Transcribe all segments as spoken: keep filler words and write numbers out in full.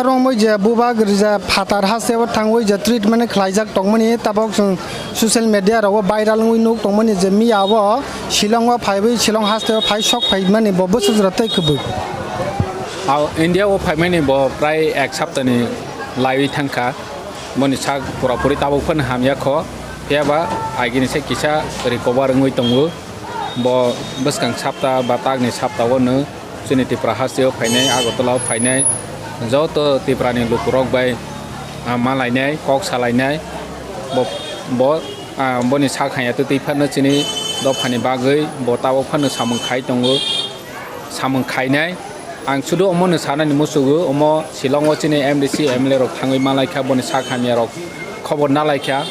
Romwi je bubagra je phatar hasteo thangwi je treatment khlaijak tongmani, tabok chwng social media rogo viral wngwi nuk tongmani je miya o Shillong o phaiwi Shillong hasteo phai sok phaimani bo bwsajra tei kwbwi. Ao India o phaimani bo prai ek saptani laiwi thangkha. Boni sak pura puri tabok phano hamya kho. Phiya ba agini se kisa recover wngwi tongo. Bo bwskang sapta ba takni sapta o no chini Tripura hasteo phainai, Agartala o phainai joto Tripura ni lukurok bai, ah, malainai, kok salainai. Bo, bo, ah, boni sak hanya twi phano chini dophani bagwi bo tabok phano samung khai tongo, samung khainai. Ang sudu omo no sanani musugo, omo Shillong o chini M D C, M L A rok thangwi malaikha, boni sak hamya rok khobor nalaikha,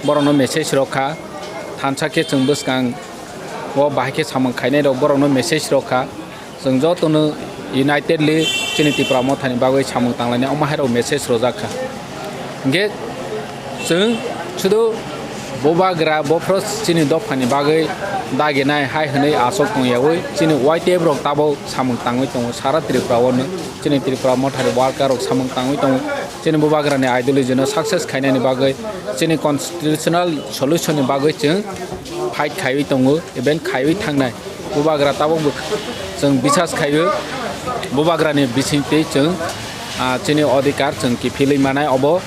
borokno message rokha. Thansa khe chwng bwskang o bahai khe samung khainai rok borokno message rokha. Chwng jotono unitedly chini Tipra Mothani bagwi samung tanglainai omo hai rok message rwjak kha. Hwnkhe chwng sudu bubagra bophro chini dophani bagwi daginai hai hwnwi aswk tongyawi chini Y T F rok tabok samung tangwi tongo sara Tripura o no chini Tipra Mothani worker rok samung tangwi tongo. Chini bubagrani ideology no success khainani bagwi chini constitutional solution ni bagwi chwng fight khaiwi tongo, even khaiwi thangnai. Bubagra tabok bo chwng bisas khaio, bubagrani bisingtwi chwng, ah, chini odhikar chwng kiphilwi manai, obo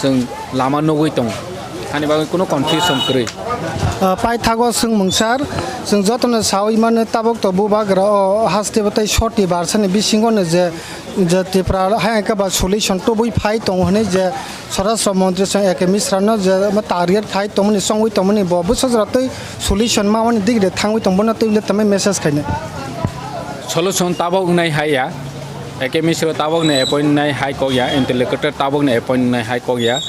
chwng lama nugwi tongo. Ani bagwi kunu confusion kwrwi. Ah, paithago swngmung sir, chwng jotono sawi mano tabok to bubagra o haste bwtai soti barsani bisingo no je, je Tipra hai khe ba solution tubui phai tongo hwnwi je Swarashtra Montri chwng A K Mishra no je ma target khai tongmani, chongwi tongmani, bo bwsajra tei solution ma wani digre thangwi tong, bono tei tamai message khainai. Solution tabok wngnai hai ya, A K Mishra tabok ni appoint wngnai hai kok ya, interlocutor tabok ni appoint wngnai hai kok ya.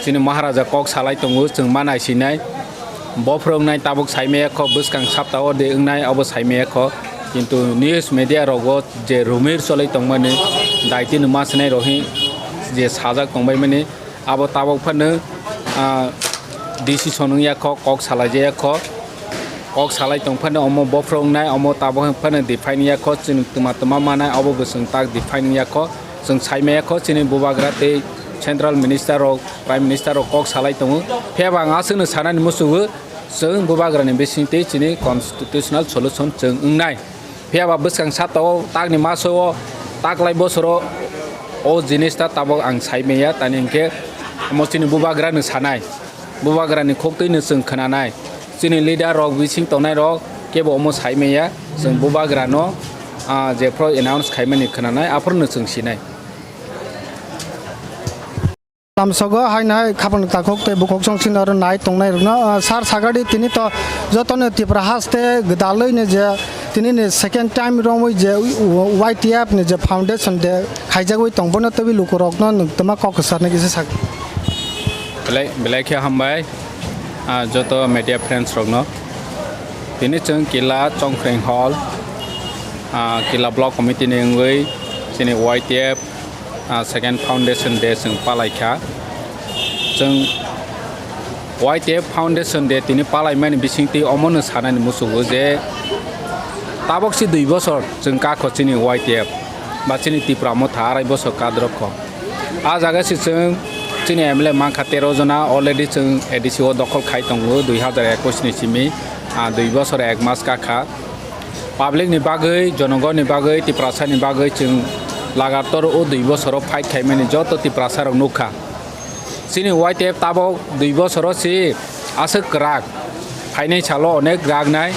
Chini Maharaja kok salai tongo, chwng ma naisinai. Bophro wngnai tabok saimaya kho, bwskang sapta o de wngnai obo saimaya kho. Kintu news media rogo je rumor cholai tongmani, daitino ma sinai rohi je sajak tongbaimani, abo tabok phano, ah, decision wngya kho, kok salaijaya kho. Kok salai tong phano omo bophro wngnai, omo tabok phano define wngya kho, chwng twma twma manai, obo bo chwng tak define wngya kho. Chwng saimaya kho, chini bubagra tei central minister rok, prime minister rok kok salai tongo. Phiya ba ang aswkno sanani musugo, chwng bubagrani bisingtwi chini constitutional solution chwng wngnai. Phiya ba bwskang sata o takni maso o taklai bosoro o jinis ta tabok ang sai manya, tani hinkhe omo chini bubagra no sanai, bubagra ni khok twi no chwng khwnanai, chini leader rok bising tongnai rok kebo omo sai manya, chwng bubagra no, ah, jephru announce khaimani khwnanai aphuru no chwng sinai. Lamsogo haino hai khapang takhuk tei bukhuk song sino aro nai tongnai rokno, ah, sar sagadi tini to jotono Tripura haste gwdalwino je tini ni second time romwi je Y T F ni je foundation de khaijagwi tong, bono teibo lukurokno nwng twma kok kwcharnai kisa sak. Belai, belai khe hambai, ah, joto media friends rokno. Tini chwng Kila Chongphreng Hall, ah, Kila Block Committee ni wngwi chini Y T F ah, second foundation day chwng palai kha. Chwng Y T F foundation day tini palaimani bisingtwi omono sanani muchungo je tabok si dui bosor chwng kakho chini Y T F ba chini Tipra Motha arai bosor kadrok kho. Ah jaga si chwng chini M L A mankha tero jona, already chwng A D C o dokhol khai tongo dui hazar ekwis ni simi, ah, dui bosor ek mas kakha. Public ni bagwi, jonogor ni bagwi, Tiprasa ni bagwi chwng lagator o dui bosoro fight khaimani joto Tiprasa rok nukha. Chini Y T F tabok dui bosoro si aswk kwrak, phainai salo onek ragnai.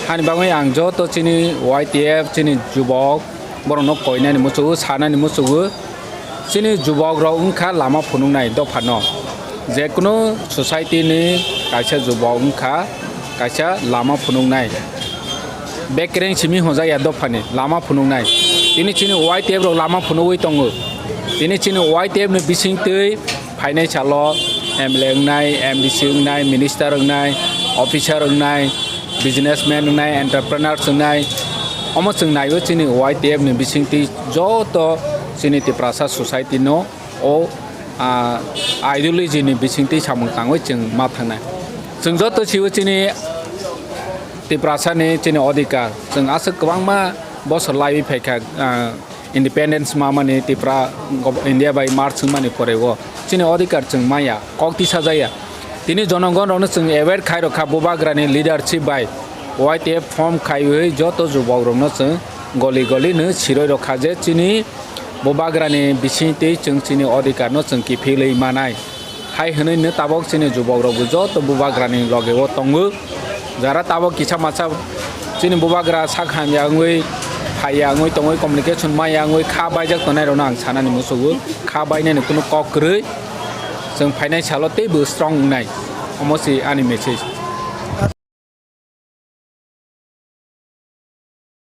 Hani bagwi ang joto chini Y T F, chini jubok, borokno koinani muchungo, sanani muchungo. Chini jubok rok wngkha lama phunuknai dophano. Jekunu society ni kaisa jubok wngkha kaisa lama phunuknai. Bekereng simi hwnjakya dophani lama phunuknai. Tini chini Y T F rok lama phunugwi tongo. Tini chini Y T F ni bisingtwi phainai salo M L A wngnai, M D C wngnai, minister wngnai, officer wngnai, businessman wngnai, entrepreneur wngnai. Omo chwng naiwi chini Y T F ni bisingtwi joto chini Tiprasa society no o, ah, ideology ni bisingtwi samung tangwi chwng ma thangnai. Chwng joto sio chini Tiprasa ni chini odhikar. Chwng aswk kwbangma bosor laiwi phaikha, ah, independence mamani Tripura gob-, India bai march wngmani pore o chini odhikar chwng maya, kok tisa jaya. Tini jonogon rokno chwng aware khai rokha bubagrani leadership bai Y T F form khaiwi joto jubok rokno chwng goli goli no siroi rokha je chini bubagrani bising tei chwng chini odhikar no chwng kiphilwi manai. Hai hwnwi no tabok chini jubok rokbo joto bubagrani loge o tongo. Jara tabok kisa masa chini bubagra sak hamya wngwi phaiya wngwi tongwi communication maya wngwi kha baijak tongnai rokno ang sanani musugo. Kha bainani kunu kok kwrwi chwng phainai salo teibo strong wngnai. Omo se ani message.